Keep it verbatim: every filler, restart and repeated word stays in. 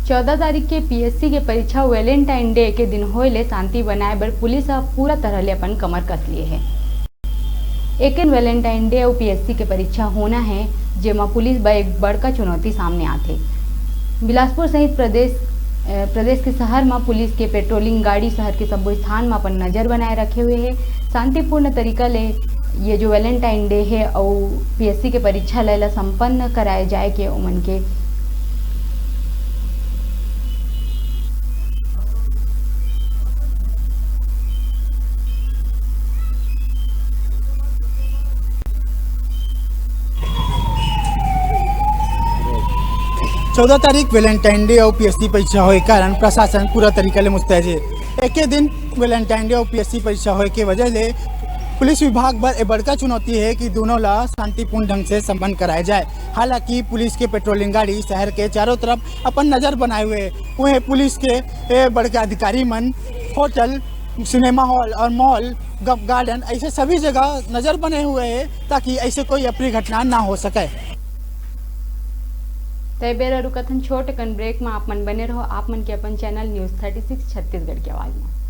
चौदह तारीख के पीएससी के परीक्षा वैलेंटाइन डे के दिन होए ले शांति बनाए बर पुलिस ह पूरा तरह ले अपन कमर कस लिए हे। एके दिन वैलेंटाइन डे अउ पीएससी के परीक्षा होना हे, जेमा पुलिस बर एक बड़का चुनौती सामने आथे। बिलासपुर सहित प्रदेश, अ, प्रदेश के शहर म पुलिस के पेट्रोलिंग गाड़ी शहर के सब्बो स्थान म अपन नजर बनाए रखे हुए हे। शांतिपूर्ण तरीका ले ये जो वैलेंटाइन डे हे अउ पीएससी के परीक्षा ल, ल संपन्न कराए जाए के ओमन के चौदह तारीख वैलेंटाइन डे अउ पीएससी परीक्षा होए कारण प्रशासन पूरा तरीका ले मुस्तैद हे। एके दिन वैलेंटाइन डे अउ पीएससी परीक्षा होए के वजह ले पुलिस विभाग बर ए बड़का चुनौती हे कि दोनों ला शांतिपूर्ण ढंग से संपन्न कराए जाए। हालांकि पुलिस के पेट्रोलिंग गाड़ी शहर के चारों तरफ अपन नजर बनाए हुए हे। उहें पुलिस के ए बड़का अधिकारी मन होटल, सिनेमा हॉल और मॉल, ग-, गार्डन, ऐसे सभी जगह नजर बने हुए हे, ताकि ऐसे कोई अप्रिय घटना ना हो सके। तय बेरा रुकत हन छोट कन ब्रेक में, आप मन बने रहो आप मन के अपन channel news thirty six Chhattisgarh के आवाज में।